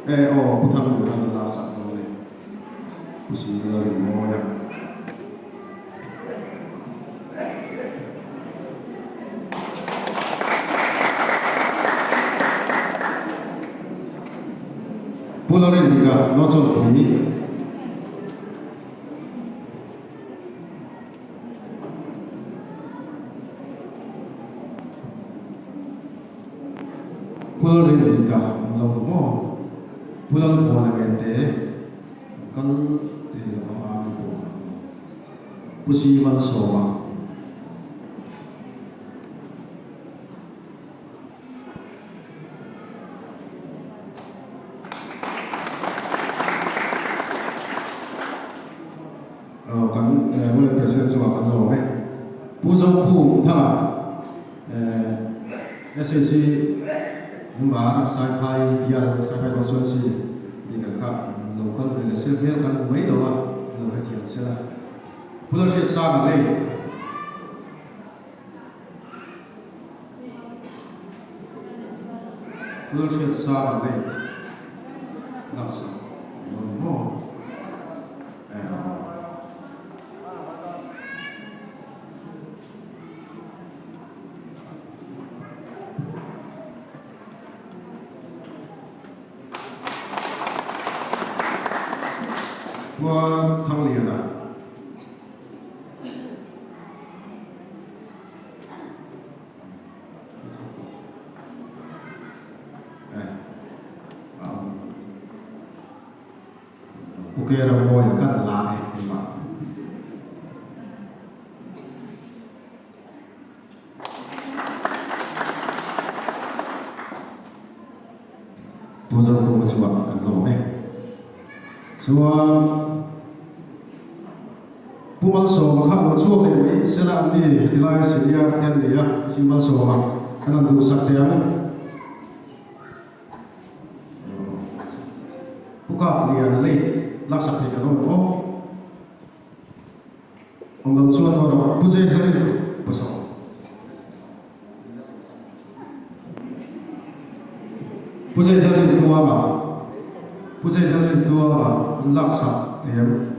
E aw Pu Thangluahan a laksak dawn e. Pu Singlalrinmawia. Pu Lalrindika Nawchawlhpui. Pu Lalrindika awm lo maw? Pu Lalvuana Ngente kal thei lo ang a mi pawh kan awm. Pu Simalsawma. Kan World President chungah kan lawm e. Pu Zokhum Thanga SAC Mumbai Saiphai bial Saiphai Constituency bik kha lo kal ve leh se hmel kan hmu mai lo a, lo hrethiam se la. Pu Lalhriatsanga lei. Lalhriatsanga lei laksak lo ni maw? Khua Thangliana. Pu Kera mawi a kan la e keimah. Pu Zokhuma chungah kan lawm e. Chuan Pu Malsawma kha lo chhuak leh mai sela an ni tilai senior te an nei a, Chi Malsawma kan han duhsak teh ang. Pu Kap Liana lei laksak thei kan awm em aw? Awm lo chuan aw rawh Pu Zai Zarin pasawm. Pu Zai Zarin tluanga Pu Zai Zarin tluanga an laksak thei ang.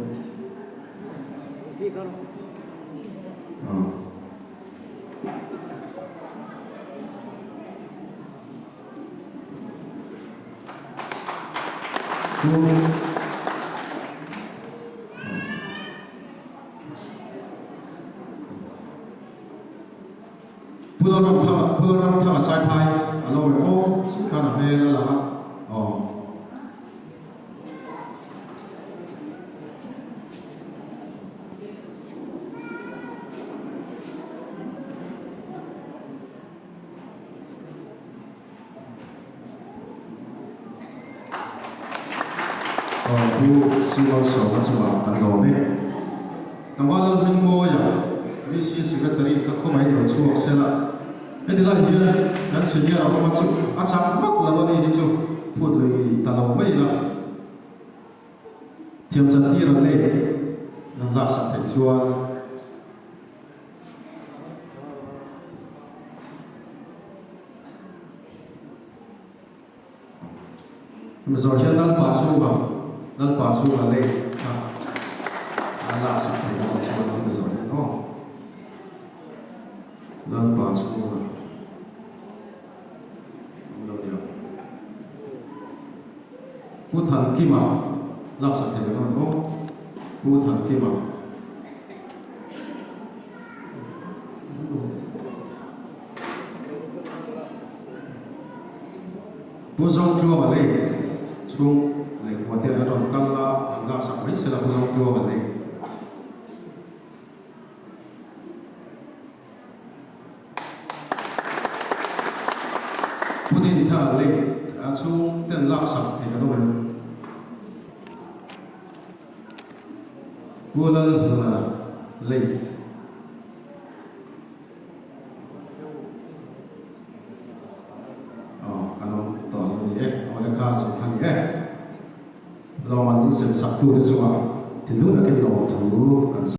Pu Lalramthanga Pu Lalramthanga Saiphai a lo reng aw chu khan a hmel a lang a aw. Pu Simalsawma chungah kan lawm e. Tlangval Lalhmingmawia, VC Secretary ka khawngaih lo chhuak se la. Heti lai hian kan senior a awm a chu a chak vak lo a ni hi chu phut lui ta lo mai ila. Thiam chantir an nei an laksak theih chuan. Mizo hian Lalpa chhunga Lalpa chhunga lei kha a laksak thei dawn chuan ang Mizo hian aw Lalpa chhunga awm lo nia Pu Thankima laksak thei dawn aw Pu Thankima. Pu Zawngtluanga lei chhung lehkhaw te an rawn kal a, an laksak mai sela Pu Zawngtluanga lei. Pu Dinthara lei chhung ten laksak thei kan awm em? Pu Lalhluna lei. Aw, kan awm tawh lo ni e, aw le kha zawng kha ni e. Lawm an insem sak tute chungah thinlung takin lawmthu kan sawi.